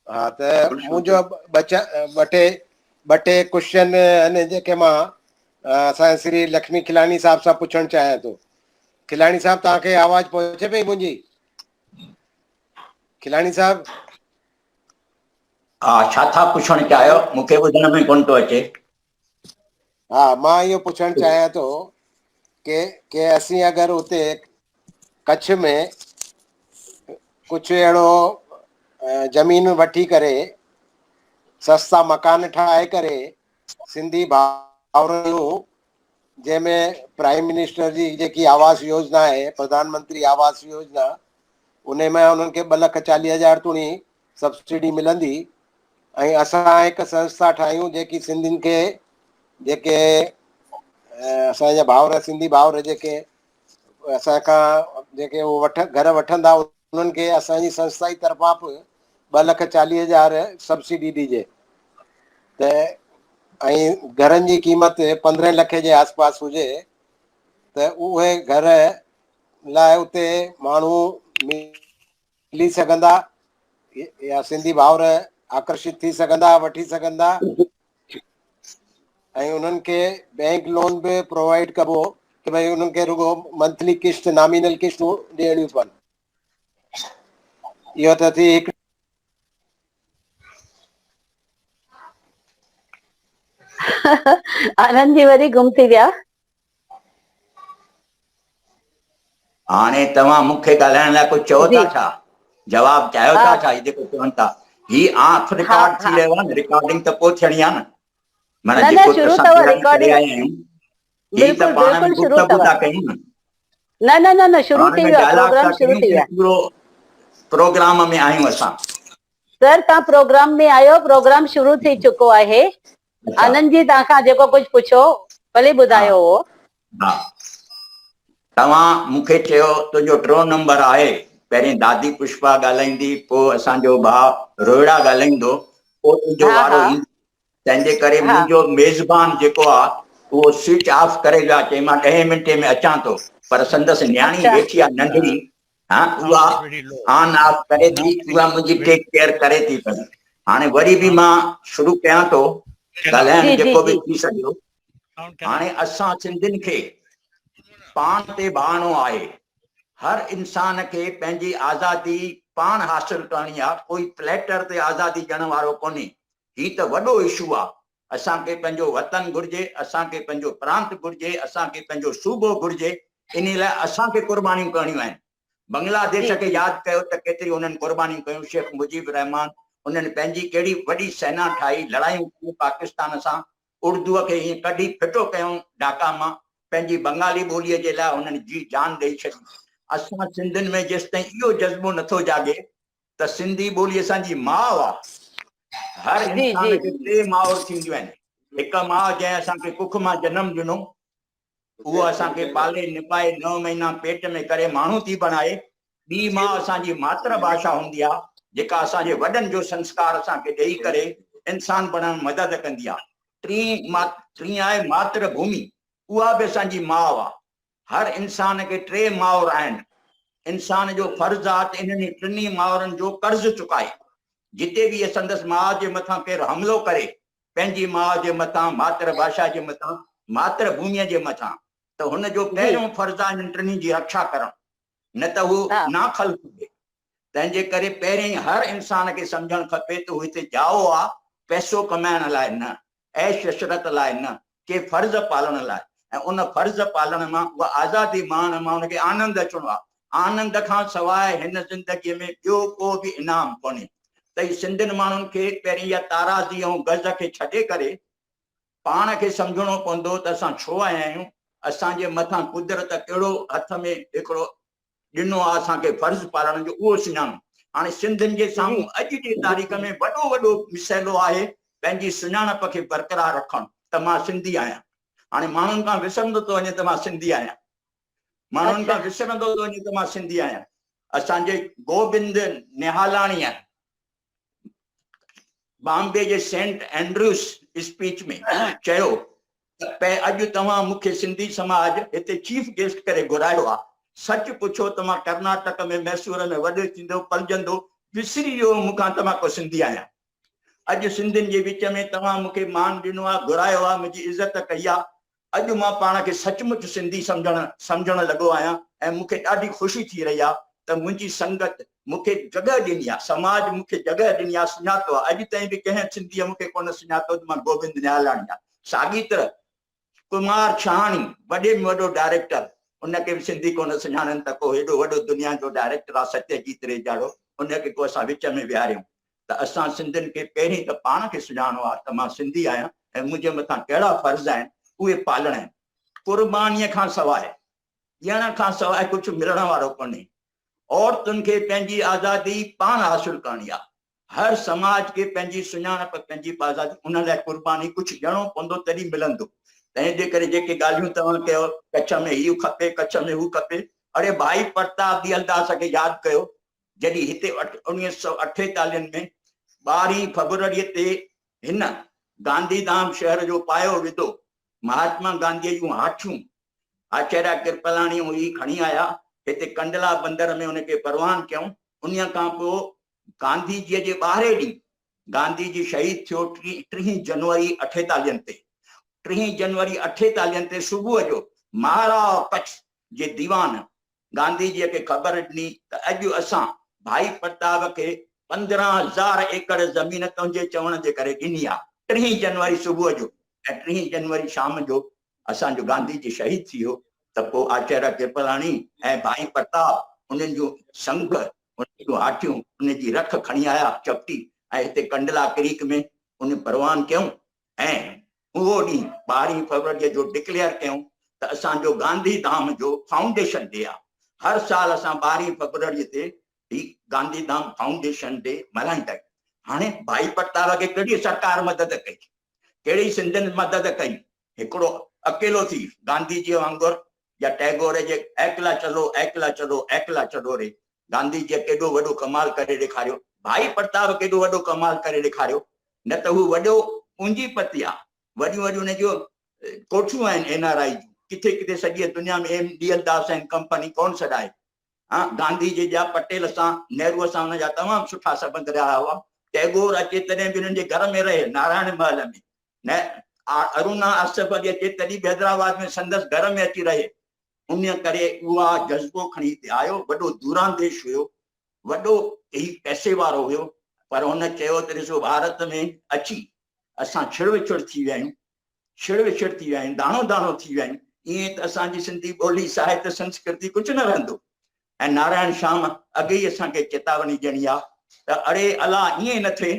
ها ته منهنجو ٻه ٽي ٻه ٽي ڪوشچن آهن جيڪي مان اسان جي سري لکمي کلاڻي صاحب سان پڇڻ چاهيان ٿو. کلاڻي صاحب توهان کي آواز پهچي پئي منهنجي؟ کلاڻي صاحب. ها ڇا ٿا پڇڻ چاهيو مون کي ٻڌڻ ۾ ڪونه ٿو اچي. ها مان اهو پڇڻ چاهيان ٿو ڪي ڪي اسين اگر اتي ڪڇ ۾ ڪجهه اهڙو زمين وٺي ڪري سستا مڪان ٺاهي ڪري سنڌي ڀائرن جون جنهن ۾ پرائم منسٽر جي جيڪي آواس يوجنا آهي پرڌان منتري آواس يوجنا ان ۾ انهن کي 2 لک 40 هزار توڻي سبسڊي ملندي ۽ اسان هڪ سنسٿا ٺاهيون جيڪي سنڌين کي جيڪي اسان جا ڀائر سنڌي ڀائر جيڪي اسان کان جيڪي هو وٺ گهر وٺندا انهن کي اسان جي سنسٿا جي طرفان به ٻه لک چاليهه هزار سبسڊي ڏجي ته ۽ گهرن جي قيمت پندرهن لکي جي آس پاس هجي ته اهي گهر لاء اتي ماڻهو ملي سگهندا يا سنڌي ڀائر آڪرشت ٿي سگهندا وٺي سگهندا ۽ انهن کي بينڪ لون به پرووائيڊ ڪبو ڪي ڀئي انهن کي رڳو منٿلي قسط نامينل قسطون ڏيڻيون پون اهو ته ٿي هڪ آنند جي وري گم ٿي ويا. هاڻي توهان مون کي ڳالهائڻ لاء ڪجهه چئو ٿا ڇا؟ جواب چاهيو ٿا ڇا؟ هي جيڪو چون ٿا هي آف رڪارڊ ٿي رهيو آهي نه رڪارڊنگ ته پوء ٿيڻي آهي نه معنيٰ جيڪو اسان تياري ڪري آيا آهيون هي ته پاڻ ۾ گفتگو ٿا ڪيون نه. نه نه نه نه شروع ٿي ويو آهي پروگرام شروع ٿي ويو آهي. پورو پروگرام ۾ آهيون اسان. سر توهان پروگرام ۾ آهيو پروگرام شروع ٿي چڪو آهي آنند جي توهان کان جيڪو ڪجهه پڇيو ڀلي ٻڌايو اهو. ها توهان مون کي چيو تنهنجو ٽيون نمبر آهي پهرين دادي پشپا ڳالهائيندي پوء اسان جو ڀاء روهڙا ڳالهائيندو پوء تنهنجو وارو ايندو تنهن جي ڪري منهنجو ميزبان جيڪو آ اهو سوئچ آف ڪري ويو آ چئي مان ڏهين منٽي ۾ اچان ٿو پر سندس نياڻي ويٺي آ ننڍڙي ها اها آن آف ڪري ٿي اها منهنجي ٽيڪ ڪيئر ڪري ٿي پئي هاڻي وري به مان شروع ڪيان ٿو ڳالهائڻ جيڪو به ٿي سگهيو هاڻي اسان سنڌين کي پاڻ تي ڀاڻو آهي هر انسان کي پنهنجي آزادي پاڻ حاصل ڪرڻي آ ڪوئي پليٽر تي آزادي ڏيڻ وارو ڪونهي هي ته وڏو اشو آ. اسان کي پنهنجو وطن گهرجي، اسان کي پنهنجو پرانت گهرجي، اسان کي پنهنجو صوبو گهرجي، انهي لاء اسان کي قربانيون ڪرڻيون آهن. بنگلاديش کي ياد ڪيو ته ڪيتريون انهن قربانيون ڪيون، شيخ مجيب الرحمان انهن پنهنجي ڪهڙي وڏي سينا ٺاهي، لڙايون ڪيون پاڪستان سان، اردوء کي ائين ڪڍي ڦٽو ڪيائون ڍاڪا مان، پنهنجي بنگالي ٻوليء جي لاء انهن جي جان ڏئي ڇڏي. اسان سنڌين ۾ جيستائين اهو جذبو نٿو جاڳي ته سنڌي ٻولي اسان جي ماء آ. هر انسان کي ٽي مائر ٿينديون آهن. هڪ ماء جنهن اسان کي ڪک مان جنم ڏنو، اهو اسان کي پالي نپائي نو مهينا پيٽ ۾ ڪري ماڻهو ٿي بڻائي. ٻي ماء اسان جي ماتر ڀاشا هوندي آ، جيڪا اسان جي وڏن جو سنسڪار اسان کي ڏئي ڪري انسان بڻائڻ ۾ مدد ڪندي آ. ٽين ٽين آهي ماتر ڀومي، اها به اسان جي ماء آ. هر انسان کي ٽي مائر آهن. انسان جو فرض آ ته انهن ٽنهي مائرن جو قرض چڪائي. جتي به سندس ماء جي مٿان ڪير حملو ڪري، پنهنجي ماء جي مٿان، ماتر ڀاشا جي مٿان، ماتر ڀوميء جي مٿان، ته هن جو پهريون فرض آ انهن ٽنهي جي رکشا ڪرڻ، نه ته هو ناخلف هجي. تنهن جي ڪري پهرين هر انسان کي سمجهڻ کپي ته هو هتي ڄائو آ پئسو ڪمائڻ لاء نه، عيش عشرت لاء نه، ڪي فرض پالڻ لاء ۽ ان فرض پالڻ مان اها آزادي ماڻڻ مان ان کي آنند اچڻو آهي. آنند کان سواء هن زندگيء ۾ ٻيو ڪو به انعام ڪونهي. ته هي سنڌين ماڻهن کي پهرين اها تارازي ۽ غرض کي ڇڏي ڪري پاڻ کي سمجهڻو پوندو ته اسان ڇو آيا آهيون، اسان جي مٿان قدرت ڪهڙو هٿ ۾ هڪڙو ڏنو آ اسان کي فرض پالڻ جو اهو سڃاڻو. هاڻي سنڌين جي سامهون اڄ جي تاريخ ۾ وڏو وڏو مسئلو آهي پنهنجي سڃاڻپ کي برقرار رکڻ ته مان سنڌي آهيان. هاڻي ماڻهن کان وسرندو ٿو وڃي ته مان سنڌي آهيان. ماڻهن کان وسرندو ٿو وڃي ته مان سنڌي آهيان. اسان جي گوبند نهالاڻيء بامبي جي سينٽ اينڊريوز اسپيچ ۾ چيو ته پي اڄ توهان مون کي سنڌي سماج هتي چيف گيسٽ ڪري گهرايو آ. سچ پڇو ته مان ڪرناٽڪ ۾ ميسور ۾ وڏو ٿيندو پلجندو وسري ويو مون کان ته مان ڪو سنڌي آهيان. اڄ سنڌين جي وچ ۾ توهان مون کي مان ڏنو آهي، گهرايو آهي، منهنجي عزت ڪئي آهي. اڄ مان پاڻ کي سچ مچ سنڌي سمجهڻ سمجهڻ لڳو آهيان ۽ مون کي ڏاڍي خوشي ٿي رهي آهي ته منهنجي سنگت مون کي جڳهه ڏني آهي، سماج مون کي جڳهه ڏني آهي، سڃاتو آهي. اڄ تائين به ڪنهن سنڌيء مون کي ڪونه سڃاتو ته مان گوبند نهالاڻي آهيان. ساڳي طرح ڪمار شهاڻي وڏي ۾ وڏو ڊائريڪٽر ان کي به سنڌي ڪونه سڃاڻن ته ڪو هيڏو وڏو دنيا جو ڊائريڪٽر آ ستيه جيت ري جهڙو ان کي ڪو اسان وچ ۾ ويهاريون ته اسان سنڌين کي پهرين ته پاڻ کي سڃاڻڻو آ ته مان سنڌي آهيان ۽ منهنجي مٿان ڪهڙا فرض آهن اهي پالڻا آهن قرباني کان سواء ڏيڻ کان سواء ڪجهه ملڻ وارو ڪونهي عورتن کي پنهنجي آزادي پاڻ حاصل ڪرڻي آ هر سماج کي پنهنجي سڃاڻپ، پنهنجي آزادي، ان لاء قرباني ڪجهه ڏيڻو پوندو تڏهن ملندو. تنهن جي ڪري جيڪي ڳالهيون توهان ڪيو ڪڇ ۾ هي کپي، ڪڇ ۾ هو کپي، اڙي ڀائي پرتاب ڏيئلداس کي ياد ڪيو جڏهن هتي 1948 ۾ ٻارهين فبروري تي هن گانڌي ڌام شهر جو پايو وڌو، مهاتما گانڌيء جون هاٺيون آچاريا ڪرپلاڻي هئي کڻي آيا، هتي ڪنڊلا بندر ۾ ان کي پروان ڪيائون، انهيء کان پوء گانڌي جيء جي ٻارهين ڏينهن گانڌي جي شهيد ٿيو ٽيهين جنوري اٺيتاليهن تي ٽيهين جنوري اٺيتاليهن تي صبح جو مهاراء ڪڇ جي ديوان گانڌي جيء کي خبر ڏني ته اڄ اسان ڀائي پرتاب کي 15,000 ايڪڙ زمين تنهنجي چوڻ جي ڪري ڏني آ ٽيهين جنوري صبح جو ۽ ٽيهين جنوري شام جو اسان جو گانڌي جي شهيد ٿي ويو ته پوء آچاريا ڪرپلاڻي ۽ ڀائي پرتاب انهن جون سنگ ان جون هاٺيون ان جي رک کڻي آيا چپٽي ۽ هتي ڪنڊلا ڪريڪ ۾ ان پروان ڪيائون ۽ اهو ڏينهن ٻارهين فيبروريء جو ڊڪليئر ڪيائون ته اسان جو گانڌي ڌام جو فائونڊيشن ڊي آ. هر سال اسان ٻارهين فيبروريء تي هي گانڌي ڌام فائونڊيشن ڊي ملهائيندا آهيون. هاڻي ڀائي پرتاب کي ڪهڙي سرڪار مدد ڪئي؟ ڪهڙي سنڌين مدد ڪئي؟ هڪڙو اڪيلو ٿي گانڌي جيء وانگر يا ٽئگور جي ايڪلا چلو ايڪلا چلو ايڪلا چلو ري گانڌي جيء ڪيڏو وڏو ڪمال ڪري ڏيکاريو ڀائي پرتاب ڪيڏو وڏو ڪمال ڪري ڏيکاريو نه ته هو وڏو پونجي پتي آ وڏيون وڏيون هن جون ڪوٺيون آهن اين آر I جون ڪٿي ڪٿي سڄيء دنيا ۾ M D L Das and company ڪون سڏائي ها گانڌي جي جا پٽيل سان نهروء سان هن جا تمام سٺا سٻنڌ رهيا هئا ٽئگور اچي تڏهن به هنن جي گهر ۾ رهي نارائڻ محل ۾ نه ارونا آصف علي اچي تڏهن به حيدرآباد ۾ سندس گهر ۾ اچي رهي. ان ڪري اها جذبو کڻي هتي آيو. وڏو دورانديش هيو، وڏو هي پئسي وارو هيو، پر هن چيو ته ڏسو ڀارت ۾ اچي اسان ڇڙ وڇڙ ٿي ويا آهيون، ڇڙ وڇڙ ٿي ويا آهيون، داڻو داڻو ٿي ويا آهيون، ائين ته اسان جي سنڌي ٻولي، ساهت، سنسڪرتي ڪجهه نه رهندو. ۽ نارائڻ شيام اڳي ئي اسان کي چيتاوني ڏيڻي آ ته اڙي الا ائين نه ٿئي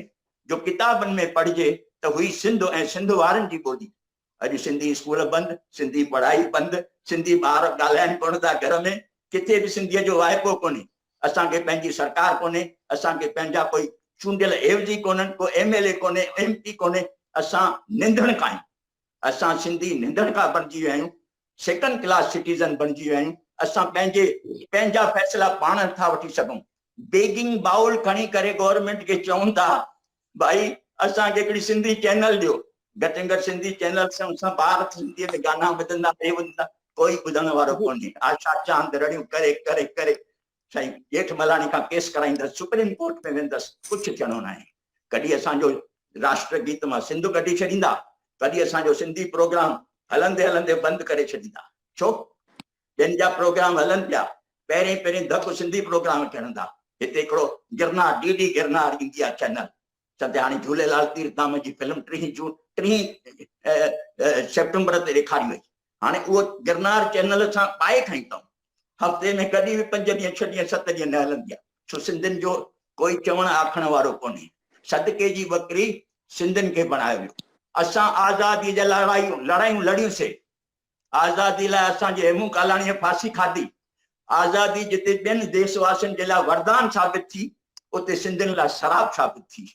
جو ڪتابن ۾ پڙهجي ته هئي سنڌ ۽ سنڌ وارن جي ٻولي. اڄ سنڌي اسڪول بند، سنڌي پڙهائي بند، سنڌي ٻار ڳالهائن ڪونه ٿا گهر ۾، ڪٿي به سنڌيء جو واهپو ڪونهي. اسان کي پنهنجي سرڪار ڪونهي، اسان کي پنهنجا ڪوئي چونڊيل عيوضي ڪونهن، ڪو ايم ايل اي ڪونهي، ايم پي ڪونهي، اسان ننڌڻڪا آهيون. اسان سنڌي ننڌڻڪا بڻجي ويا آهيون. سيڪنڊ ڪلاس سٽيزن بڻجي ويا آهيون، اسان پنهنجي پنهنجا فيصلا پاڻ نٿا وٺي سگهون. بيگنگ بائول کڻي ڪري گورنمينٽ کي چئون ٿا ڀائي اسان کي هڪڙي سنڌي چينل ڏيو، گهٽ ۾ گهٽ سنڌي چينل سان اسان ٻار سنڌي ۾ گانا ٻڌندا هي ٻڌندا، ڪوئي ٻڌڻ وارو ڪونهي. آشا چاند رڙيون ڪري ڪري ڪري سائين ڄيٺ ملاڻي کان ڪيس ڪرائيندس، سپريم ڪورٽ ۾ ويندس، ڪجهه ٿيڻو ناهي. ڪڏهن اسان جو راشٽر گيت مان سنڌ ڪڍي ڇڏيندا، ڪڏهن اسان جو سنڌي پروگرام هلندي هلندي بند ڪري ڇڏيندا. ڇو؟ ٻين جا پروگرام هلن پيا، پهرين پهرين ڌڪ سنڌي پروگرام کي هڻندا. هتي هڪڙو گرنار، ڊي ڊي گرنار ايندي آهي چينل، سدي هاڻي جهوليلال تيرٿ ڌام جي فلم ٽيهين جون ٽيهين سيپٽمبر تي ڏيکاري وئي. هاڻي اهو گرنار چينل سان پائي کڻي اٿئون. هفتي ۾ ڪڏهن به پنج ڏينهن، ڇهه ڏينهن، ست ڏينهن نه هلندي آهي. ڇو سنڌين جو ڪوئي چوڻ آکڻ وارو ڪونهي. صدقي جي ٻڪري سنڌين کي بڻايو ويو. اسان آزادي جا لڙايون لڙايون لڙيون سي. آزادي لاء اسان جي هيمون ڪالاڻيء ڦاسي کاڌي. آزادي جتي ٻين ديس واسين جي لاء وردان ثابت ٿي، اتي سنڌين لاء سراب ثابت ٿي.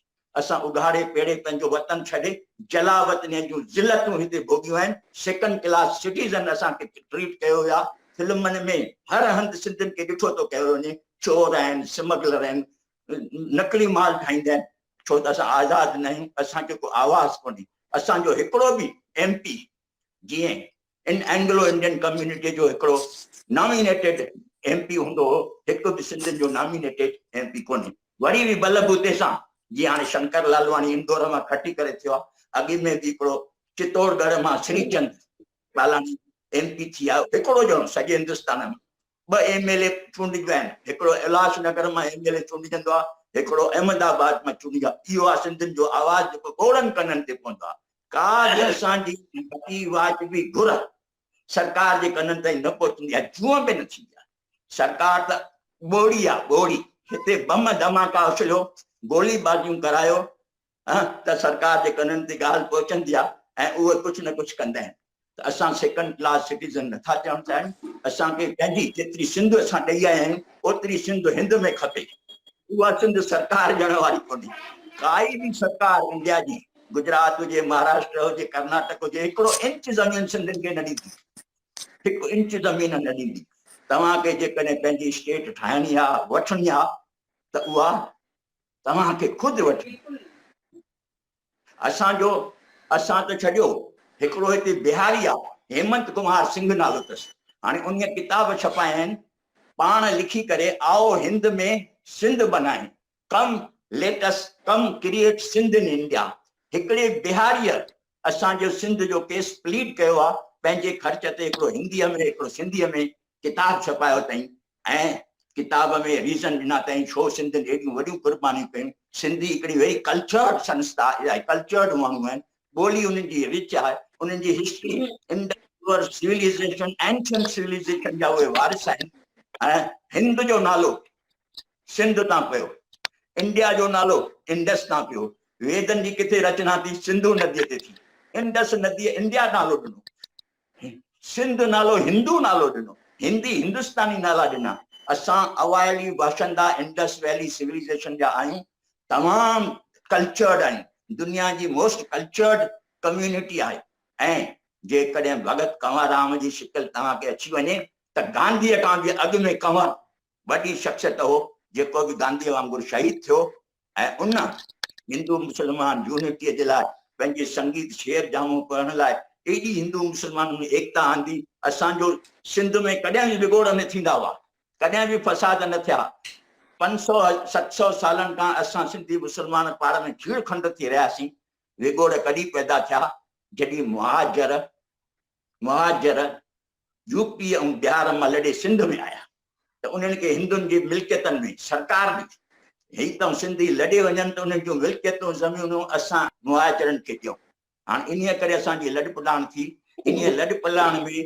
اسان اگهاڙي پيڙي پنهنجو وطن ڇڏي جلاوطنيء جون ذلتون هتي ڀوڳيون آهن، سيڪنڊ ڪلاس سٽيزن اسان کي ٽريٽ ڪيو ويو آهي، فلمن ۾ هر هنڌ سنڌين کي ڏٺو ٿو ڪيو وڃي، چور آهن، سمگلر آهن، نقلي مال ٺاهيندا آهن، ڇو ته اسان آزاد نه آهيون، اسان کي ڪو آواز ڪونهي، اسان جو هڪڙو به ايم پي جيئن ان اينگلو انڊين ڪميونٽي جو هڪڙو نامينيٽيڊ ايم پي هوندو هو، هڪ به سنڌين جو نامينيٽيڊ ايم پي ڪونهي. وري به بل بوتي سان، جيئن هاڻي شنڪر لالواڻي اندور مان کٽي ڪري ٿيو آهي، اڳ ۾ به هڪڙو چتوڙ ڳڙهه مان شري چند بالاڻي ايم پي ٿي آيو، هڪڙو ڄڻو سڄي هندستان ۾. ٻه ايم ايل اي چونڊجبا آهن، هڪڙو الهاس نگر مان ايم ايل اي چونڊجندو آهي، هڪڙو احمد آباد مان چونڊجندو آهي. اهو آهي سنڌين جو آواز جيڪو ڳوڙهن ڪنن تي پوندو آهي. ڪا به اسان جي وڏي واجبي گهر سرڪار جي ڪنن تائين نه پهچندي آهي، جونء به نه ٿيندي آهي. سرڪار ته ٻوڙي آهي، ٻوڙي. هتي بم ڌماڪا اڇليو، گولي بازيون ڪرايو ته سرڪار جي ڪنن تي ڳالهه پهچندي آهي ۽ اهي ڪجهه نه ڪجهه ڪندا آهن. ته اسان سيڪنڊ ڪلاس سٽيزن نٿا ٿيڻ چاهيون، اسان کي پنهنجي جيتري سنڌ اسان ڏئي آيا آهيون اوتري سنڌ هند ۾ کپي، اها سنڌ سرڪار ڏيڻ واري ڪونهي، ڪائي به سرڪار انڊيا جي گجرات هجي، مهاراشٽر هجي، ڪرناٽڪ هجي، هڪڙو انچ زمين سنڌين کي نه ڏيندي، هڪ انچ زمين نه ڏيندي، توهان کي جيڪڏهن پنهنجي اسٽيٽ ٺاهڻي آ، وٺڻي آ ته اها توهان کي خود وٺڻي. اسان جو اسان ته ڇڏيو، هڪڙو هتي بهاري آ، هيمنت ڪمار سنگهه نالو اٿس. هاڻي انهيء ڪتاب ڇپايا آهن، پاڻ لکي ڪري آئو هند ۾ سنڌ بنائين، come let us come create Sindh in India. هڪڙي بهاريء اسان جو سنڌ جو ڪيس پليڊ ڪيو آ، پنهنجي خرچ تي هڪڙو هنديء ۾ هڪڙو سنڌيء ۾ ڪتاب ڇپايو اٿائين ۽ ڪتاب ۾ ريزن ڏنا اٿائين ڇو سنڌين ايڏيون وڏيون قربانيون ڪيون. سنڌي هڪڙي ويري ڪلچرڊ سنسٿا آهي، ڪلچرڊ ماڻهو آهن، ٻولي انهن جي رچ آهي، انهن جي history Indus river civilization, ancient civilization جا اهي وارث آهن ۽ هند جو نالو سنڌ تان پيو، انڊيا جو نالو انڊس تان پيو، ويدن جي ڪٿي رچنا ٿي؟ سنڌو نديء تي ٿي، انڊس نديء انڊيا نالو ڏنو. سنڌ نالو هندو نالو ڏنو، هندي هندستاني نالا ڏنا، اسان اوائلي باشندا انڊس ويلي سولائيزيشن جا آهيون، تمام ڪلچرڊ آهيون، دنيا جي موسٽ ڪلچرڊ ڪميونٽي آهي ۽ جيڪڏهن ڀڳت ڪنور رام جي شڪل توهان کي اچي وڃي ته گانڌيء کان به اڳ ۾ ڪنور وڏي شخصيت هو، جيڪو به گانڌيء وانگر شهيد ٿيو ۽ ان هندو مسلمان يونٽيء جي لاء پنهنجي سنگيت شعر جامو پڙهڻ لاء ايڏي هندو مسلمانن ۾ ايڪتا آندي. اسان جو سنڌ ۾ ڪڏهن به وڳوڙ نه ٿيندا هئا، ڪڏهن به فساد نه ٿيا. 500 700 سالن کان اسان سنڌي مسلمان پاڻ ۾ کيڙ کنڊ ٿي رهياسين. وڳوڙ ڪڏهن پيدا ٿيا جڏهن مهاجر مهاجر يو پي ۽ بهار مان لڏي سنڌ ۾ آيا ته انهن کي هندن جي ملڪيتن ۾ سرڪار ڏني. هي ته سنڌي لڏي وڃن ته انهن جون ملڪيتون زمينون اسان مهاجرن کي ڏيون. هاڻ انهيء ڪري اسان جي لڏپلاڻ ٿي. انهيء لڏپلاڻ ۾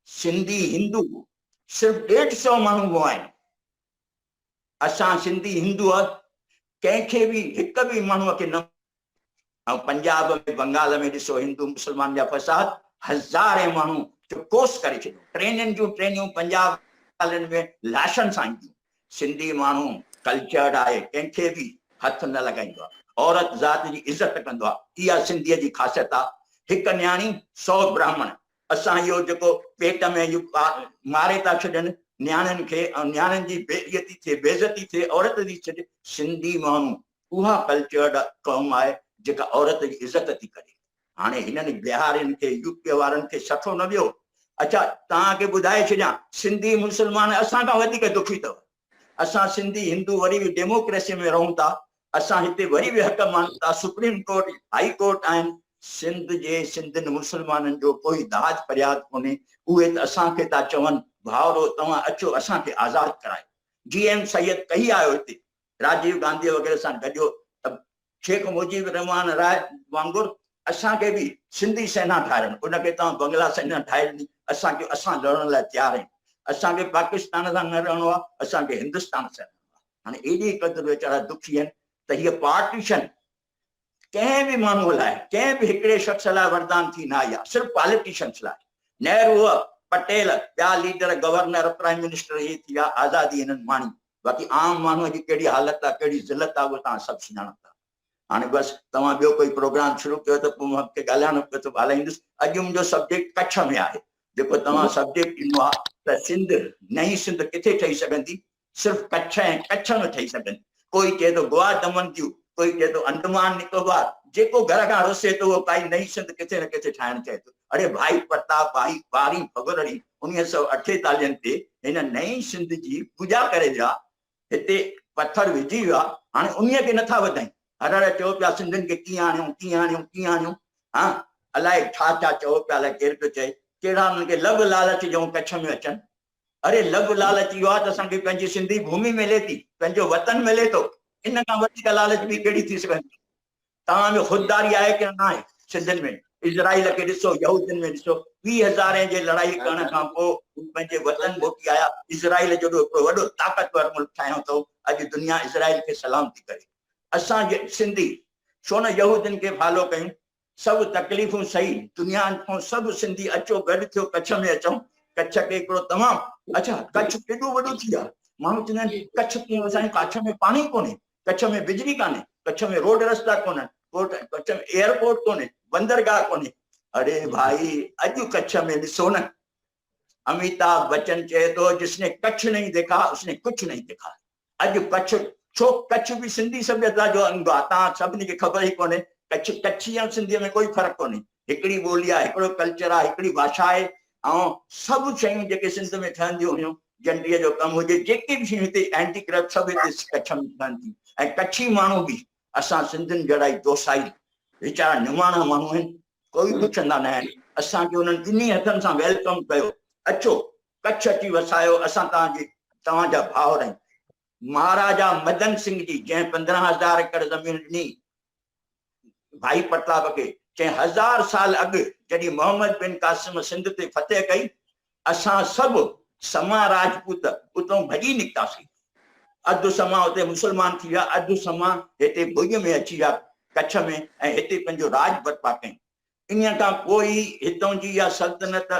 سنڌي هندو صرف ڏيڍ سئو ماڻهو مئا آهن. اسان سنڌي هندو ڪنهن کي به هڪ به ماڻهوء کي نه ۽ پنجاب ۾ بنگال ۾ ڏسو هندو مسلمان جا فساد هزارين ماڻهو چڪوس ڪري ڇڏيو ٽرينن جون ٽرينيون پنجاب وارن ۾ لاشن سان اينديون سنڌي ماڻهو ڪلچرڊ آهي ڪنهن کي به هٿ نه لڳائيندو آهي عورت ذات جي عزت ڪندو آهي اها سنڌي جي خاصيت آهي هڪ نياڻي سو براهمڻ اسان اهو جيڪو پيٽ ۾ ماري ٿا ڇڏن نياڻين کي ۽ نياڻين جي بي عزتي ٿئي بيعزتي ٿئي عورت جي ڇڏ سنڌي ماڻهو اها ڪلچرڊ قوم آهي جيڪا عورت جي عزت ٿي ڪري. هاڻي هنن بهارين کي يو پي وارن کي سٺو نه ويو. اڇا توهان کي ٻڌائي ڇڏيان سنڌي مسلمان اسان کان وڌيڪ دکي اٿو. اسان سنڌي هندو وري به ڊيموڪريسي ۾ رهون ٿا. اسان هتي وري به حق ماڻيون ٿا. سپريم ڪورٽ هائي ڪورٽ آهن. سنڌ جي سنڌين مسلمانن جو ڪوئي داد فرياد ڪونهي. اهي ته اسان کي ٿا چون ڀائرو توهان اچو اسان کي آزاد ڪرايو. جي ايم سيد ڪهي آيو هتي. راجيو گانڌي وغيره سان گڏيو ته شيخ مجيب الرحمان راء وانگر اسان کي به سنڌي سينا ٺاهرائن، ان کي توهان بنگلا سينا ٺاهي ڏني، اسان کي اسان لڙڻ لاء تيار آهيون، اسان کي پاڪستان سان نه رهڻو آهي، اسان کي هندستان سان رهڻو آهي. هاڻي ايڏي قدر ويچارا دکي آهن ته هيء پارٽيشن ڪنهن به ماڻهوء لاء، ڪنهن به هڪڙي شخص لاء وردان ٿي نه آئي آهي، صرف پاليٽيشنس لاء. نهروء، پٽيل، ٻيا ليڊر، گورنر، پرائيم منسٽر اهي ٿي ويا، آزادي هنن ماڻي. باقي عام ماڻهوء جي ڪهڙي حالت آهي، ڪهڙي ذلت آهي، اهو توهان سڀ سڃاڻو ٿا. هاڻي بس توهان ٻيو ڪوئي پروگرام شروع ڪيو ته پوء مون کي ڳالهائڻو پيو ته ڳالهائيندس. اڄ منهنجو سبجيڪٽ ڪڇ ۾ آهي. جيڪو توهان سبجيڪٽ ڏنو آهي ته سنڌ، نئين سنڌ ڪٿي ٺهي سگهندي؟ صرف ڪڇ ۽ ڪڇ ۾ ٺهي سگهندي. ڪوئي چئي ٿو گوا دمن ديو، ڪوئي چئي ٿو انڊمان نڪوبار، جيڪو گهر کان رسي ٿو اهو ڪائي نئين سنڌ ڪٿي نه ڪٿي ٺاهڻ چاهي ٿو. اڙي ڀائي پرتاب ڀائي ٻارهين فبروري اڻويهه سئو اٺيتاليهن تي هن نئين سنڌ جي پوڄا ڪري ويا. هتي پٿر وجهي ويو آ، هاڻي انهيء کي نٿا وڌائين. هر هر چئو پيا سنڌين کي ڪيئن آڻيون، ڪيئن آڻيون، ڪيئن آڻيون، ها الائي ڇا ڇا چئو پيا، الائي ڪير پيو چئي، ڪهڙا انهن کي لڳ لالچ جون ڪڇ ۾ اچن. اري لڳ لالچ اهو آ ته اسان کي پنهنجي سنڌي ڀومي ملي ٿي، پنهنجو وطن ملي ٿو، ان کان وڌيڪ لالچ ٻي ڪهڙي ٿي سگهندي. توهان ۾ خودداري آهي ڪي نه آهي؟ سنڌين ۾ اسرائيل کي ڏسو، يهودين ۾ ڏسو، 20 هزارين جي لڙائي ڪرڻ کان پوء هو پنهنجي وطن موٽي آيا، اسرائيل جيڏو هڪڙو وڏو طاقتور ملڪ ٺاهيو اٿئون، اڄ دنيا اسرائيل کي سلام ٿي ڪري. اسان سنڌي ڇو نه يهودين کي فالو ڪيون؟ سڀ تڪليفون سهي دنيا کان سڀ سنڌي اچو گڏ ٿيو ڪڇ ۾ اچون، ڪڇ کي هڪڙو تمام اڇا ڪڇ ڪيڏو وڏو ٿي ويو آهي، ماڻهو چوندا آهن ڪڇ ڪيئن وسايون، ڪاڇ ۾ پاڻي ڪونهي، ڪڇ ۾ بجلي ڪانهي، ڪڇ ۾ روڊ رستا ڪونهن، ڪڇ ۾ ايئرپورٽ ڪونهي، بندرگاهه ڪونهي. اڙي ڀائي اڄ ڪڇ ۾ ڏسو نه، اميتاڀ بچن چئي ٿو جس ني ڪڇ نهين ديکا اس ني ڪڇ نهين ديکا. اڄ ڪڇ ڇو ڪڇ به سنڌي سڀيتا جو انگ آ، توهان سڀني کي خبر ئي ڪونهي، ڪڇ ڪڇي ۽ سنڌيء ۾ ڪوئي فرق ڪونهي، هڪڙي ٻولي آ، هڪڙو ڪلچر آ، هڪڙي ڀاشا آهي ۽ سڀ شيون جيڪي سنڌ ۾ ٺهنديون هيون جنڊيء جو ڪم هجي، جيڪي به شيون هتي هينڊي ڪرافٽ سڀ هتي ڪڇ ۾ ٺهن ٿيون ۽ ڪڇي ماڻهو به اسان سنڌين جهڙا ئي دوسائي ويچارا نماڻا ماڻهو آهن، ڪوئي پڇندا نه آهن. اسان کي انهن ٻنهي هٿن سان welcome ڪيو، اچو ڪڇ اچي وسايو، اسان توهان جي توهان جا ڀائر آهيون. مهاراجا مدن سنگهه جي جنهن 15 هزار ايڪڙ زمين ڏني، ڀائي پرتاب کي چيائين هزار سال اڳ جڏهن محمد بن قاسم سنڌ تي فتح ڪئي، اسان سڀ سما راجپوت اتئون ڀڄي نڪتاسين. اڌ سما اتي مسلمان ٿي ويا، اڌ سما هتي ڀڄ ۾ اچي ويا ڪڇ ۾ ۽ هتي پنهنجو راڄ برپا ڪيائين. انهيء کان پوء ئي هتئون جي اها سلطنت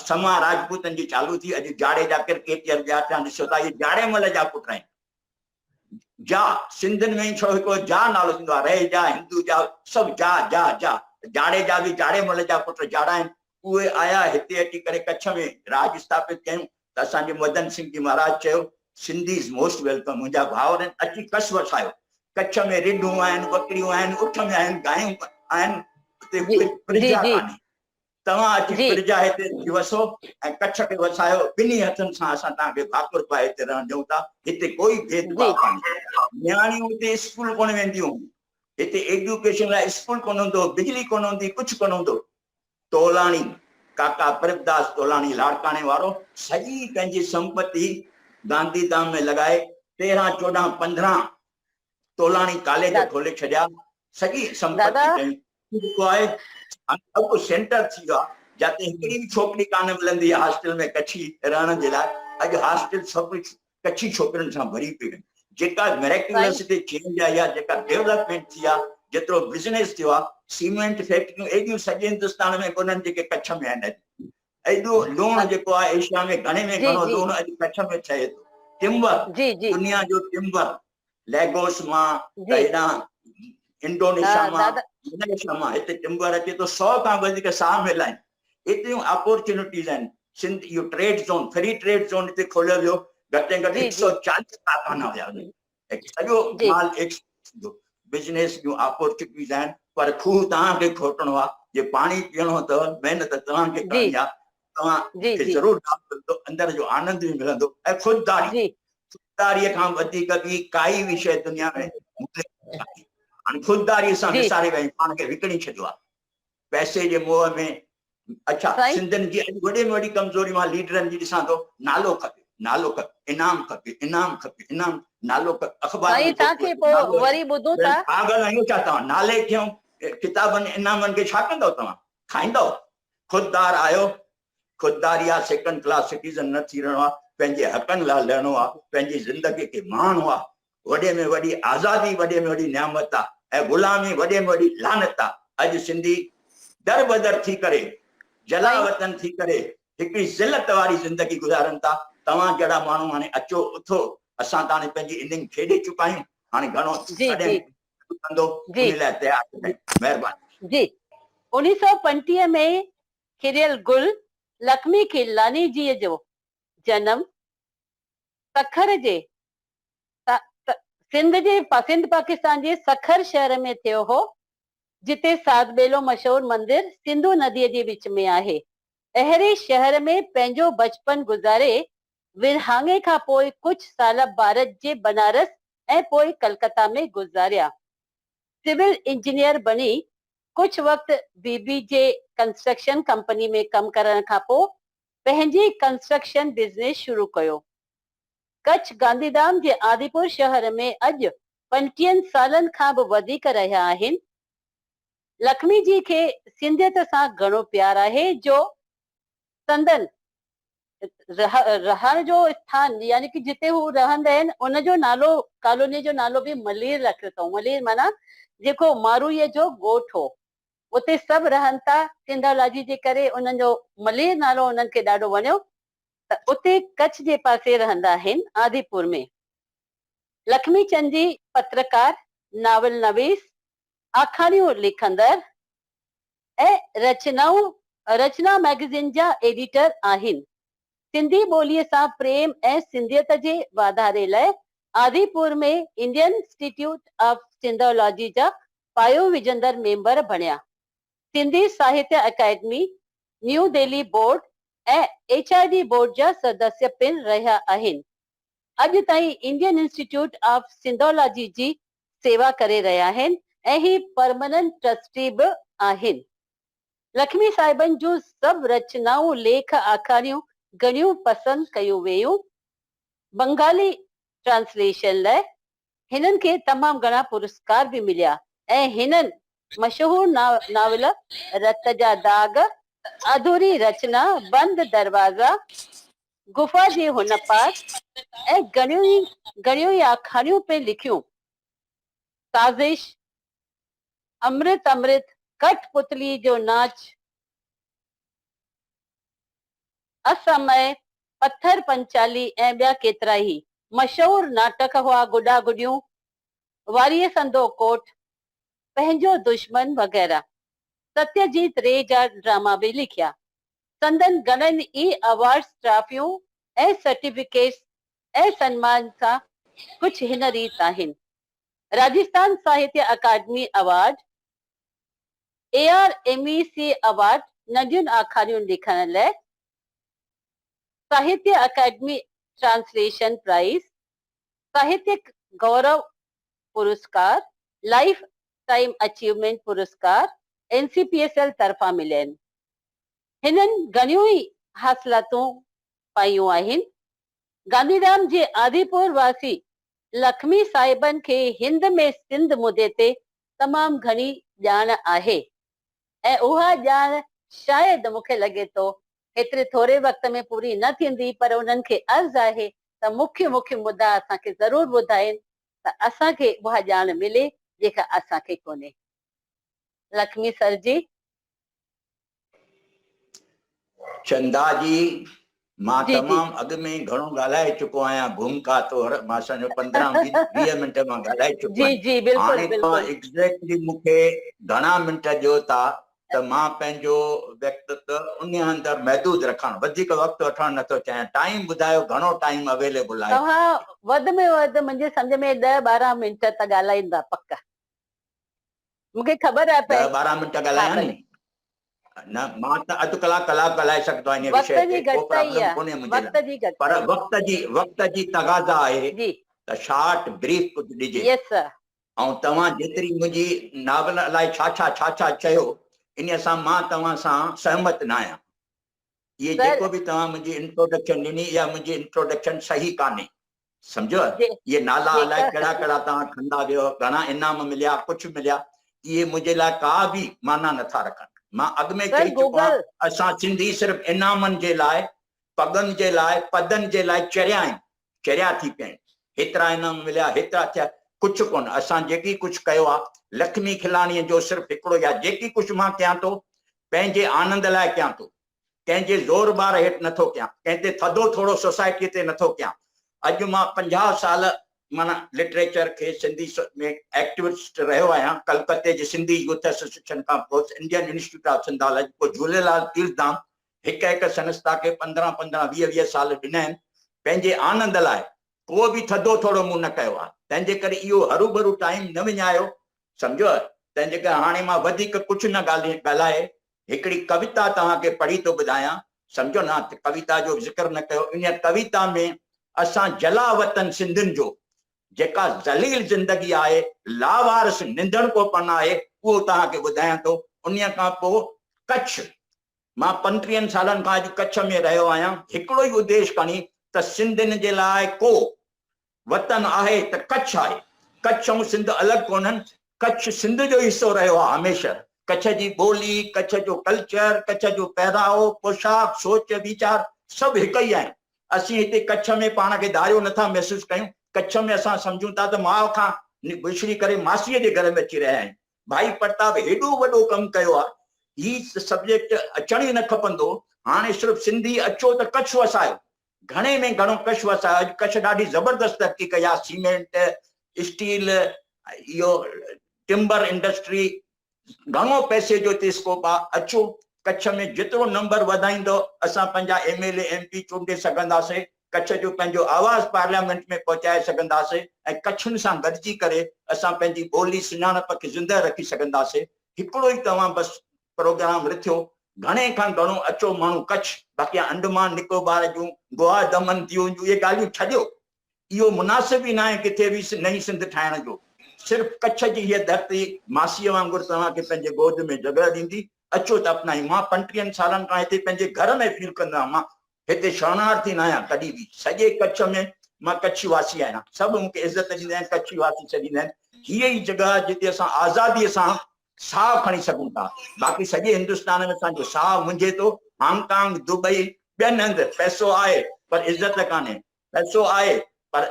سما راجپوتن جي چالو ٿي. اڄ جاڙيجا ڪرڪيٽيئر ٻيا ٽيان ڏسو ٿا، اهي جاڙيمل جا پٽ آهن. جا، سنڌين ۾ ئي ڇڙو هڪڙو جا نالو ٿيندو آهي، رهيجا، هندوجا، سڀ جا، جا، جا. جاڙيجا به جاڙي مل جا پٽ جاڙا آهن. اهي آيا هتي اچي ڪري ڪڇ ۾ راڄ اسٿاپت ڪيائون ته اسان جي مدن سنگهه جي مهاراج چيو، سنڌي is most welcome, منهنجا ڀائر آهن، اچي ڪس وسايو. ڪڇ ۾ رڍون آهن، ٻڪريون آهن، اٺ به آهن، گايون به آهن، اتي پرجا ڪانهي. توهان اچي پرجا هتي اچي وسو ۽ ڪڇ کي وسايو، ٻنهي هٿن سان اسان توهان کي ڀاڪر پائي هتي رهڻ ڏيون ٿا، هتي ڪوئي ڀيد ڀاء ڪانهي. نياڻيون هتي اسڪول ڪونه وينديون هيون، هتي ايڊيوڪيشن لاء اسڪول ڪونه هوندو هو، بجلي ڪونه هوندي هئي، ڪجهه ڪونه هوندو هو. تولاڻي، ڪاڪا پرڀداس تولاڻي لاڙڪاڻي وارو سڄي پنهنجي سمپتي گانڌي ڌام ۾ لڳائي 13، 14، 15 تولاڻي ڪاليج کولي ڇڏيا، سڄي سمپتي پنهنجي جيڪو آهي هاڻي سينٽر ٿي ويو آهي جاتي هڪڙي به ڇوڪري ڪانه ملندي آهي هاسٽل ۾ ڪڇي رهڻ جي لاء اڄ هاسٽل سڀ ڪڇي ڇوڪرين سان ڀري پيون آهن جيڪا ميريڪيولس هتي چينج آئي آهي جيڪا ڊيولپمينٽ ٿي آهي جيترو بزنس ٿيو آهي سيمينٽ فيڪٽريون ايڏيون سڄي هندستان ۾ ڪونهن جيڪي ڪڇ ۾ آهن اڄ ايڏو لوڻ جيڪو آهي ايشيا ۾ گهڻي ۾ گهڻو لوڻ اڄ ڪڇ ۾ ٺهي ٿو ٽمبر دنيا جو ٽمبر ليگوس مان ته هيڏانهن انڊونيشيا مان ملائيشيا مان هتي ٽمبر اچي ٿو 100 کان وڌيڪ ساهه مل آهن ايتريون اپورچونيٽيز آهن سنڌ اهو trade zone free trade zone هتي کوليو ويو گهٽ ۾ گهٽ 140 ڪارخانا هيا سڄو مال ايڪسپورٽ ٿيندو بزنس جون اپورچونيٽيز آهن پر کوهه توهان کي کوٽڻو آهي جي پاڻي پيئڻو اٿو محنت توهان کي ڪرڻي آهي توهان کي ضرور لاڀ ملندو اندر جو آنند به ملندو ۽ خودداري خودداريء کان وڌيڪ ٻي ڪائي به شيء دنيا ۾ هاڻي خودداريء سان وساري ويا آهيون پاڻ کي وڪڻي ڇڏيو آهي پئسي جي موهه ۾ اڇا سنڌين جي اڄ وڏي ۾ وڏي ڪمزوري مان ليڊرن جي ڏسان ٿو نالو کپي نالو کپي انعام کپي انعام کپي انعام نالو کپي اخبار سائين توهان کي پوء وري ٻڌون ٿا پاڳل آهيو ڇا توهان نالي کي ڪتابن انعامن کي ڇا ڪندؤ توهان کائيندؤ خوددار آهيو خودداري آ سيڪنڊ ڪلاس سٽيزن نه ٿي رهڻو آ پنهنجي حقن لاء لڙڻو آ پنهنجي زندگي کي ماڻڻو آ وڏي ۾ وڏي آزادي وڏي ۾ وڏي نعمت آ ۽ غلامي وڏي ۾ وڏي لعنت آ اڄ سنڌي در بدر ٿي ڪري جلا وطن ٿي ڪري هڪڙي ذلت واري زندگي گذارن ٿا توهان جهڙا ماڻهو هاڻي اچو اٿو اسان ته هاڻي پنهنجي اننگ کيڏي چڪا آهيون هاڻي گهڻو ڪڏهن ڪندو ان لاء تيار مهرباني. جي 1935 ۾ کريل گل لکمي کيلاني جيء جو جنم سکر جي سنڌ جي سنڌ پاڪستان جي سکر شهر ۾ ٿيو هو، جتي ساڌ ٻيلو مشهور مندر سنڌو نديء جي وچ ۾ آهي. اهڙي شهر ۾ پنهنجو بچپن گذاري ورهاڱي کان پوء ڪجهه سال ڀارت جي بنارس ۽ پوء ڪلڪتا ۾ گذاريا. سول انجنيئر بڻي ڪجهه وقت بي بي جي ڪنسٽرڪشن ڪمپني ۾ ڪم ڪرڻ کان پوء پنهنجي ڪنسٽرڪشن بزنس شروع ڪيو. ڪڇ گانڌيڌام جي آديپور شهر ۾ اڄ پنٽيهن سالن کان به وڌيڪ رهيا آهن. لکمي جي کي سنڌيت سان گهڻو پيار آهي جو سندن رهڻ جو اسٿان يعني ڪي جتي هو رهندا آهن ان جو نالو ڪالوني جو نالو به ملير رکيو اٿئون. ملير معنيٰ جيڪو ماروئي جو ڳوٺ هو اتي سڀ رهن ٿا. سنڌالاجي جي ڪري انهن جو ملير نالو انهن کي ڏاڍو وڻيو ته اتي ڪڇ جي پاسي رهندا آهن آديپور ۾. لکمي چند جي پترڪار، ناول نويس، آکاڻيون لکندڙ ۽ رچنائون رچنا مئگزين جا ايڊيٽر آهن. سنڌي ٻوليء سان پريم ۽ سنڌيت جي واڌاري لئه Adipur ۾ Indian institute of Sindhology جا پايو وجهندڙ ميمبر بڻيا. Sindhi Sahitya Akademi, New Delhi board ۽ H I D board جا سدسيه پڻ رهيا آهن. اڄ تائين انڊين انسٽيٽيوٽ آف سنڌالاجي جي سيوا ڪري رهيا آهن ۽ هي پرمننٽ ٽرسٽي به آهن. لکمي صاحبن جون سڀ رچنائون، ليک، آکاڻيون گهڻيون پسند ڪيون ويون. بنگالي ٽرانسليشن لاء هنن کي تمام گهڻا پرسڪار به مليا ۽ هنن مشهور ناول رت جا داغ، اڌوري رچنا، بند دروازا، غفا جي هن پار ۽ گهڻيون ئي گهڻيون ئي آکاڻيون پڻ لکيون. سازش، امرت امرت، ڪٺ پتلي جو ناچ، اسمئي، پٿر پنچالي ۽ ٻيا ڪيترائي مشهور ناٽڪ هئا گڏا گڏيون، واريء سندو ڪوٽ، پنهنجو دشمن وغيره. ستيه جيت ري جا ڊراما به لکيا. سندن گهڻن ئي اوارڊز، ٽرافيون ۽ سرٽيفڪيٽس ۽ سنمان سان ڪجهه هن ريت آهن، Rajasthan Sahitya Akademi award, A R M E C award ننڍين آکاڻين لکڻ لئه، Sahitya Akademi translation prize, Sahitya Gaurav Puraskar, life time achievement Puraskar N C P S L طرفان ملين. هنن گهڻيون ئي حاصلاتون پايون آهن. گانڌيڌام جي آديپور واسي لکمي صاحبن کي هند ۾ سنڌ مدي تي تمام گهڻي ڄاڻ آهي ۽ اها ڄاڻ شايد مون کي لڳي ٿو هيتري ٿوري وقت ۾ پوري نه ٿيندي پر انهن کي عرض آهي ته مکيه مکيه مدا اسان کي ضرور ٻڌائين ته اسان کي اها ڄاڻ ملي جيڪا اسان کي ڪونهي. لکمي سر جي. چندا جي، مان تمام اڳ ۾ گهڻو ڳالهائي چڪو آهيان ڀومڪا طور مان سمجهو 15 20 منٽ مان ڳالهائي چڪو آهيان هاڻي توهان ايگزيڪٽلي مون کي گهڻا منٽ ڏيو ٿا ته مان پنهنجو ويڪتتو انهي اندر محدود رکان وڌيڪ وقت وٺڻ نٿو چاهيان ٽائيم ٻڌايو گهڻو ٽائيم اويليبل آهي. توهان وڌ ۾ وڌ منهنجي سمجهه ۾ ڏهه 12 منٽ ته ڳالهائيندا پڪ. مون کي خبر آهي 10 12 منٽ ڳالهايان ني نه مان ته اڌ ڪلاڪ ڪلاڪ ڳالهائي سگهندو آهيان ان وشي تي ڪو پرابلم ڪونهي منهنجي لاء پر وقت جي وقت جي تقاضا آهي ته شارٽ بريف ڪجهه ڏجي يس سر ۽ توهان جيتري منهنجي ناول الائي ڇا ڇا ڇا ڇا چيو ان سان مان توهان سان سهمت نه آهيان اهي جيڪو به توهان منهنجي انٽروڊڪشن ڏني اها منهنجي انٽروڊڪشن صحيح ڪانهي سمجهيو اهي نالا الائي ڪهڙا ڪهڙا توهان کندا ويو گهڻا انعام مليا ڪجهه مليا اهي منهنجي لاء ڪا به معنيٰ نٿا رکن مان اڳ ۾ چئي چڪو آهيان اسان سنڌي صرف انعامن جي لاء پڳن جي لاء پدن جي لاء چريا آهيون چريا ٿي پيا آهيون هيترا انعام مليا هيترا ٿيا ڪجهه ڪونه اسان جيڪي ڪجهه ڪيو آهي لکمي کلاڻي جو صرف هڪڙو يا جيڪي ڪجهه مان ڪيان ٿو پنهنجي آنند لاء ڪيان ٿو، ڪنهن جي زور بار هيٺ نٿو ڪيان، ڪنهن تي ٿڌو ٿورو سوسائٽيء تي نٿو ڪيان. اڄ مان 50 سال معنيٰ لٽريچر کي سنڌي ۾ ايڪٽوسٽ رهيو آهيان، ڪلڪتي جي سنڌي يوٿ ايسوسيئيشن کان پوء انڊين انسٽيٽيوٽ آف سنڌالاجي، پوء جهوليلال تيرٿ ڌام، هڪ هڪ سنسٿا کي 15 15 20 20 سال ڏنا آهن، پنهنجي آنند لاء ڪو به ٿڌو ٿورو مون نه ڪيو آهي، تنهن جي ڪري اهو هروڀرو ٽائيم نه وڃايو، سمجهيو؟ تنهن جي ڪري هاڻي مان وڌيڪ ڪجهه نه ڳالهائي هڪڙي ڪويتا توهان کي پڙهي ٿو ٻڌايان. سمجهو نه ته ڪويتا جو ذڪر نه ڪيو. انهيء ڪويتا ۾ اسان جلا وطن سنڌين جو جيڪا ذليل زندگي آهي، لاوارث ننڌڻڪوپن آهي، اهو توهان کي ٻڌايان ٿو. انهيء کان پوء ڪڇ، مان پنٽيهن سالن کان اڄ ڪڇ ۾ رهيو آهيان، هڪڙو ئي اديش کڻي ته سنڌين جي لاء ڪو وطن آهي ته ڪڇ آهي. ڪڇ ۽ سنڌ الڳ ڪونهن، ڪڇ سنڌ جو حصو رهيو آهي هميشه. ڪڇ جي ٻولي، ڪڇ جو ڪلچر، ڪڇ جو پهراوو، پوشاڪ، سوچ ويچار سڀ هڪ ئي آهن. اسين هتي ڪڇ ۾ پاڻ کي ڌاريو نٿا محسوس ڪيون. ڪڇ ۾ اسان سمجهون ٿا ته ماء کان وڇڙي ڪري ماسيء جي گهر ۾ اچي رهيا آهيون. ڀائي پرتاب هيڏو وڏو ڪم ڪيو آهي، هي سبجيڪٽ اچڻ ئي نه کپندو. هاڻي صرف سنڌي اچو ته ڪڇ وسايو. گهڻي ۾ گهڻو ڪش وسايو. اڄ ڪڇ ڏاڍي زبردست ترقي ڪئي آهي. سيمينٽ، اسٽيل، اهو ٽمبر انڊسٽري، گهڻو پئسي جو هتي اسڪوپ آهي. اچو ڪڇ ۾ جيترو نمبر وڌائيندو اسان پنهنجا ايم ايل اي، ايم پي چونڊي سگهنداسين. ڪڇ جو پنهنجو آواز پارليامينٽ ۾ پهچائي سگهنداسين ۽ ڪڇن سان گڏجي ڪري اسان پنهنجي ٻولي سڃاڻپ کي زندهه رکي سگهنداسين. هڪڙو ئي توهان بس پروگرام رٿيو گهڻي کان گهڻو اچو ماڻهو ڪڇ، باقي انڊمان نڪوبار جون، گوا دمن ديون جون اهي ڳالهيون ڇڏيو. اهو مناسب ئي ناهي ڪٿي به نئين سنڌ ٺاهڻ جو. صرف ڪڇ جي هيء ڌرتي ماسيء وانگر توهان کي پنهنجي گود ۾ جڳهه ڏيندي. اچو ته اپنايون. مان پنٽيهن سالن کان هتي پنهنجي گهر ۾ فيل ڪندو آهيان. مان هتي شرڻارٿي ناهيان ڪڏهن به. سڄي ڪڇ ۾ مان ڪڇي واسي آهيان. سڀ مون کي عزت ڏيندا آهن، ڪڇي واسي سڏيندا آهن. هيء ئي جڳهه آهي جتي اسان آزاديء سان ساهه کڻي سگهون ٿا. باقي سڄي هندستان ۾ اسان جو ساهه منجهي ٿو. هانگ ڪانگ، دبئي، ٻين هنڌ پئسو آهي پر عزت ڪانهي. پئسو آهي پر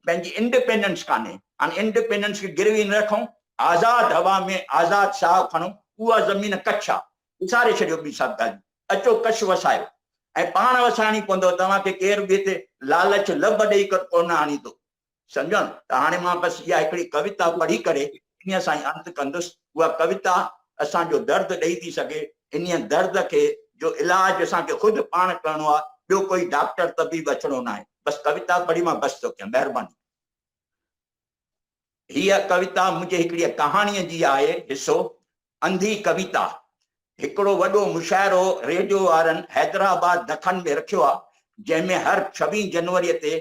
پنهنجي انڊيپينڊنس ڪانهي. هاڻي انڊيپينڊنس کي گروي نه رکون، آزاد هوا ۾ آزاد ساهه کڻون. اها زمين ڪڇ آ. وساري ڇڏيو ٻي سڀ ڳالهيون. اچو ڪڇ وسايو. ۽ پاڻ وسائڻي پوندو. توهان کي ڪير به هتي لالچ لب ڏئي ڪونه آڻيندو. سمجهيو نه؟ ته هاڻي مان بس اها هڪڙي ڪويتا پڙهي ڪري انهيء سان ئي انت ڪندس. اها ڪويتا اسان جو درد ڏئي ٿي سگهي. انهيء درد کي جو علاج اسان کي خود پاڻ ڪرڻو آهي، ٻيو ڪوئي ڊاڪٽر طبيب اچڻو ناهي. بس ڪويتا پڙهي مان بس ٿو ڪيان. مهرباني. هيء ڪويتا منهنجي هڪڙيء ڪهاڻيء جي آهي، حصو، انڌي ڪويتا. هڪڙو وڏو مشاعرو ريڊيو وارن حيدرآباد دکن ۾ رکيو آ، جنهن ۾ هر ڇويهين جنوريء تي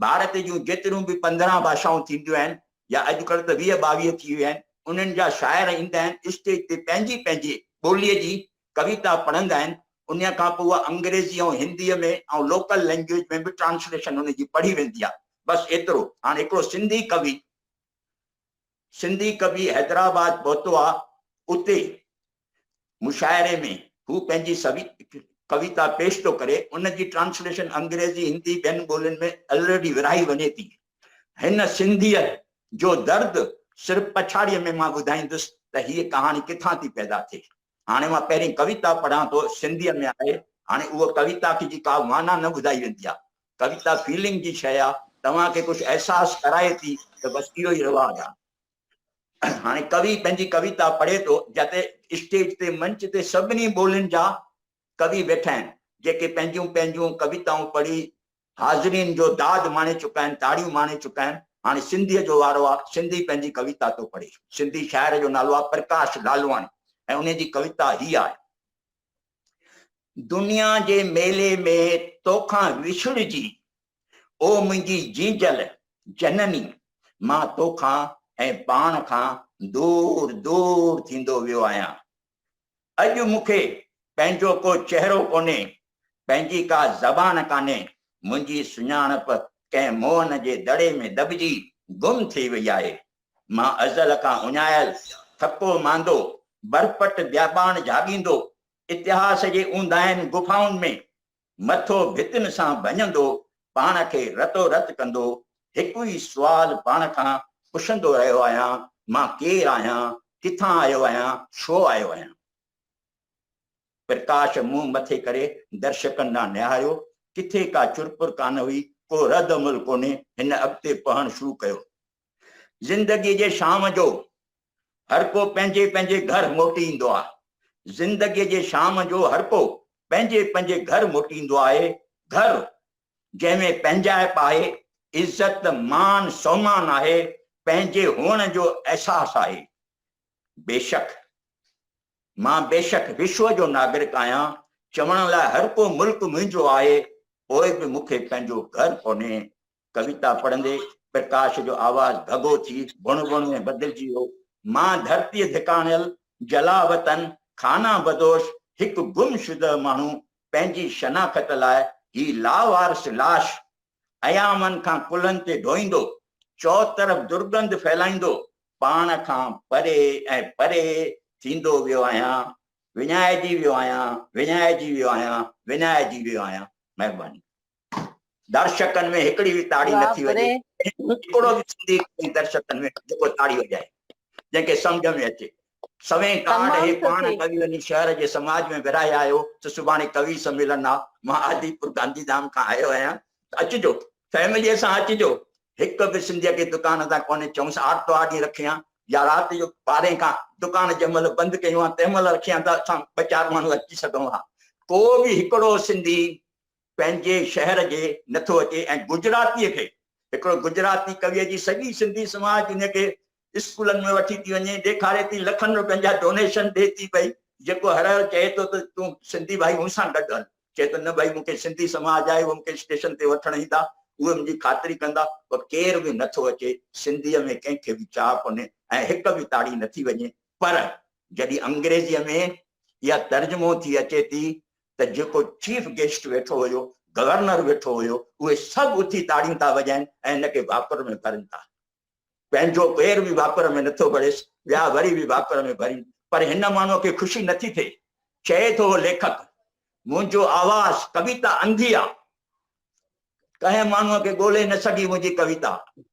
ڀارت جون جيتريون به 15 ڀاشائون ٿينديون آهن يا اڄڪلهه ته 20 ٻاويهه ٿي ويون آهن، انهن جا شاعر ايندا آهن، اسٽيج تي پنهنجي پنهنجي ٻوليء جي ڪويتا پڙهندا آهن، انهيء کان پوء اها انگريزي ۽ هنديء ۾ ۽ لوڪل لئنگيويج ۾ به ٽرانسليشن ان جي پڙهي ويندي آهي. بس ايترو. هاڻي هڪڙو سنڌي ڪوي، سنڌي ڪوي حيدرآباد پهتو آ، اتي مشاعري ۾ هو پنهنجي ڪويتا پيش ٿو ڪري، ان جي ٽرانسليشن انگريزي، هندي ٻين ٻولين ۾ الريڊي ورهائي وڃي ٿي. هن سنڌيء جو درد صرف پڇاڙيء ۾ مان ٻڌائيندس ته هيء ڪهاڻي ڪٿان ٿي پيدا ٿئي. هاڻي مان پهرين ڪويتا پڙهان ٿو، سنڌيء ۾ آهي. هاڻي اهو ڪويتا کي جي ڪا معنيٰ نه ٻڌائي ويندي آهي. ڪويتا فيلنگ جي شيء آهي، توهان کي ڪجهه احساس ڪرائي ٿي ته بس اهو ئي رواج آهي. هاڻي ڪوي پنهنجي ڪويتا پڙهي ٿو، جتي اسٽيج تي منچ تي سڀني ٻولين جا ڪوي ويٺا آهن، جيڪي پنهنجون پنهنجون ڪويتائون پڙهي حاضرين جو داد ماڻي چڪا آهن، تاڙيون ماڻي چڪا آهن. هاڻي سنڌيء جو وارو آ، سنڌي پنهنجي ڪويتا ٿو پڙهي. سنڌي شاعر جو نالو آ پرڪاش لالواڻي ۽ انهيء جي ڪويتا هيء آهي. دنيا جي ميلي ۾ توکان وڇڙجي، او منهنجي جيجل جنني، مان توکان ۽ پاڻ کان دور دور ٿيندو ويو آهيان. اڄ مون کي پنهنجو ڪو چهرو ڪونهي، پنهنجي ڪا زبان ڪانهي، منهنجي سڃاڻپ ڪنهن موهن جي دڙي ۾ دٻجي گم ٿي وئي آهي. مان ازل کان اڃايل، ٿڪو ماندو، برپٽ بيابان جهاڳيندو، اتهاس جي اونداهين گفائن ۾ مٿو ڀتين سان ڀڃندو، پاڻ کي رتو رت ڪندو، هڪ ئي سوال پاڻ کان پڇندو رهيو آهيان، مان ڪير آهيان، ڪٿان آيو آهيان، ڇو آيو آهيان؟ پرڪاش منهن مٿي ڪري درشڪن ڏانهن نهاريو، ڪٿي ڪا چرپر ڪانه هئي، ڪو رد عمل ڪونهي، هن اڳتي پڙهڻ شروع ڪيو. زندگيء جي شام جو هر ڪو پنهنجي پنهنجي گهر موٽي ايندو آهي. زندگيء جي شام جو هر ڪو پنهنجي پنهنجي گهر موٽي ايندو آهي. گهر جنهن ۾ پنهنجائپ آهي، عزت، مان، سومان آهي، پنهنجي هئڻ جو احساس آهي. بيشڪ! مان بيشڪ وشو جو ناگرڪ آهيان، چوڻ لاء هر ڪو ملڪ منهنجو آهي، پوء به مون کي پنهنجو گهر ڪونهي. ڪويتا پڙهندي پرڪاش جو آواز گهگهو ٿي بڻ بڻ ۾ بدلجي ويو. مان ڌرتيء ڌڪاڻيل، جلاوطن، خانه بدوش، هڪ گم شده ماڻهو، پنهنجي شناخت لاء هي لاوارث لاش ايامن کان ڪلهن تي ڍوئيندو، چؤطرف درگنڌ ڦهلائيندو، پاڻ کان پري ۽ پري ٿيندو ويو آهيان، وڃائجي ويو آهيان، وڃائجي ويو آهيان، وڃائجي ويو آهيان. مهرباني. درشڪن ۾ هڪڙي به تاڙي نٿي وڄي. هڪڙو به سنڌي ڪونهي درشڪن ۾ جيڪو تاڙي وڄائي، جنهن کي سمجهه ۾ اچي. سوين ڪارڊ هي پاڻ ڪوي وڃي شهر جي سماج ۾ ورهائي آيو ته سڀاڻي ڪوي سميلن آ، مان آديپور گانڌيڌام کان آيو آهيان ته اچجو، فيمليء سان اچجو. هڪ به سنڌيء کي دڪان تان ڪونهي چئونس آرتوار ڏينهن رکي هان يا رات جو ٻارهين کان دڪان جنهن مهل بند ڪيون هان تنهن مهل رکي هان ته اسان ٻه چار ماڻهو اچي سگهون ها. ڪو به هڪڙو سنڌي پنهنجي شهر جي نٿو اچي ۽ گجراتيء کي هڪڙو گجراتي ڪويء جي سڄي سنڌي سماج ان کي اسڪولن ۾ وٺي ٿي وڃي ڏيکاري ٿي لکن روپين جا ڊونيشن ڏي ٿي پئي جيڪو هر هر چئي ٿو ته تون سنڌي ڀائي مون سان گڏ هل چئي ٿو نه ڀائي مون کي سنڌي سماج آهي اهي مون کي اسٽيشن تي وٺڻ ايندا اهي منهنجي خاطري ڪندا پر ڪير به نٿو اچي سنڌيء ۾ ڪنهن کي به چاهه ڪونهي ۽ هڪ به تاڙي نٿي وڃي پر جڏهن انگريزيء ۾ اها ترجمو ٿي اچي ٿي ته جيڪو چيف گيسٽ ويٺو هيو، گورنر ويٺو هيو، اهي سڀ اٿي تاڙيون ٿا وڄائن ۽ هن کي ڀاڪر ۾ ڀرين ٿا. پنهنجو پير به ڀاڪر ۾ نٿو ڀريس، ٻيا وري به ڀاڪر ۾ ڀرين، پر هن ماڻهوء کي خوشي نٿي ٿئي. چئي ٿو هو ليکڪ، منهنجو آواز، ڪويتا انڌي آ. ڪنهن ماڻهوء کي ڳولي نه سگهي منهنجي ڪويتا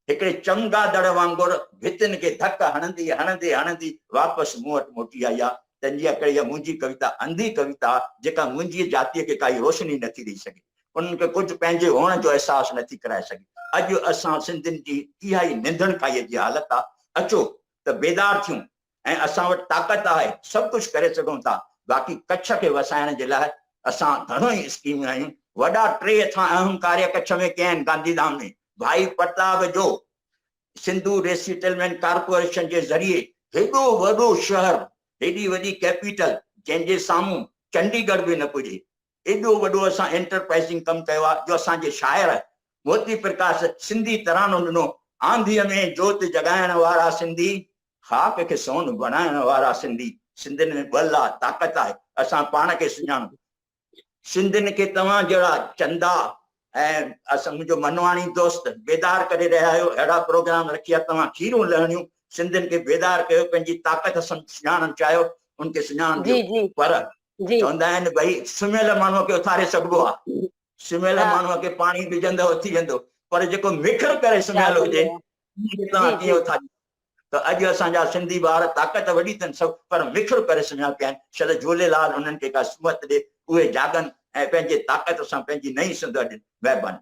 هڪڙي چمگادڙ وانگر ڀتين کي ڌڪ هڻندي هڻندي هڻندي واپس مون وٽ موٽي آئي آ. تنهن جي ڪري اها منهنجي ڪويتا انڌي ڪويتا آ جيڪا منهنجيء جاتيء کي ڪائي روشني نٿي ڏئي سگهي. انهن کي ڪجهه پنهنجي هئڻ جو احساس نٿي ڪرائي سگهي. اڄ اسان سنڌين جي اها ئي ننڌڻڪائيء جي حالت آ. اچو ته بيدار ٿيون ۽ اسان وٽ طاقت آهي، سڀ ڪجهه ڪري سگهون ٿا، باقي ڪڇ کي وسائڻ جي لاء اسان گهڻو ئي اسڪيمون آهيون، وڏا ٽي اسان اهم ڪاريه ڪڇ ۾ ڪيا آهن، گانڌيڌام ۾ ڀائي پرتاب جو سنڌو ريسيٽلمينٽ ڪارپوريشن جي ذريعي هيڏو وڏو شهر، هيڏي وڏي ڪيپيٽل جنهن جي سامهون چنڊيڳڙهه به نه پڄي، ايڏو وڏو اسان انٽرپرائزنگ ڪم ڪيو آهي جو اسان جي شاعر موتي پرڪاش سنڌي ترانو ڏنو، آنڌيء ۾ جوت جڳائڻ وارا سنڌي، خاڪ کي سون بڻائڻ وارا سنڌي، سنڌين ۾ ٻل آ، طاقت آهي، اسان پاڻ کي سڃاڻون. سنڌين کي توهان جهڙا چندا ۽ اسان منهنجو منواڻي دوست بيدار ڪري رهيا آهيو، اهڙا پروگرام رکي آ توهان کيرون لهڻيون، سنڌين کي بيدار ڪيو، پنهنجي طاقت سڃاڻڻ چاهيو، ان کي سڃاڻ ڏيو، پر چوندا آهن ڀئي سمهيل ماڻهوء کي اٿاري سگهبو آ، سمهيل ماڻهوء کي پاڻي وجهندو اٿي ويندو، پر جيڪو مکر ڪري سمهيل هجي، ان کي توهان ڪيئن اٿاريندؤ؟ ته اڄ اسان جا سنڌي ٻار طاقت وڏي اٿن سڀ پر مکر ڪري سمهيا پيا آهن، شل جهوليلال انهن کي ڪا سمت ڏي، اهي جاڳن ۽ پنهنجي طاقت سان پنهنجي نئين سنڌ اڏين. مهرباني.